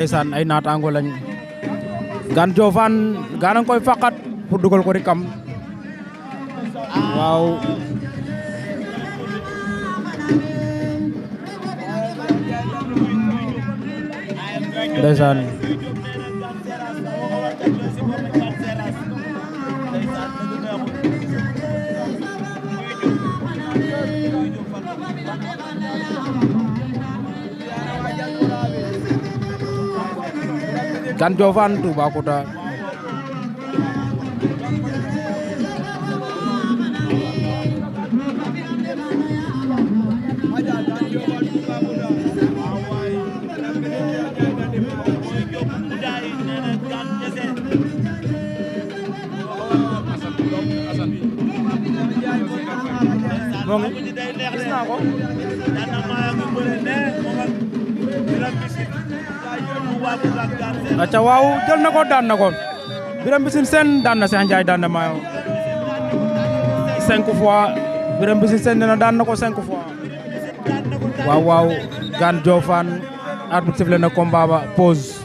ndeysaan ay naataango lañ Gane Diofane Gane a ngi koy faqat pour dugal ko rikam waaw ndeysaan Gane Diofane Toubacouta moom gis naa ko acca waaw jël na ko daan na ko Birame Mbissine Sene daan na Cheikh Ndiaye daan na Mayo 5 fois Birame Mbissine Sene nee na daan na ko 5 fois waaw waaw Gane Diofane arbitre sifflé na combat ba pause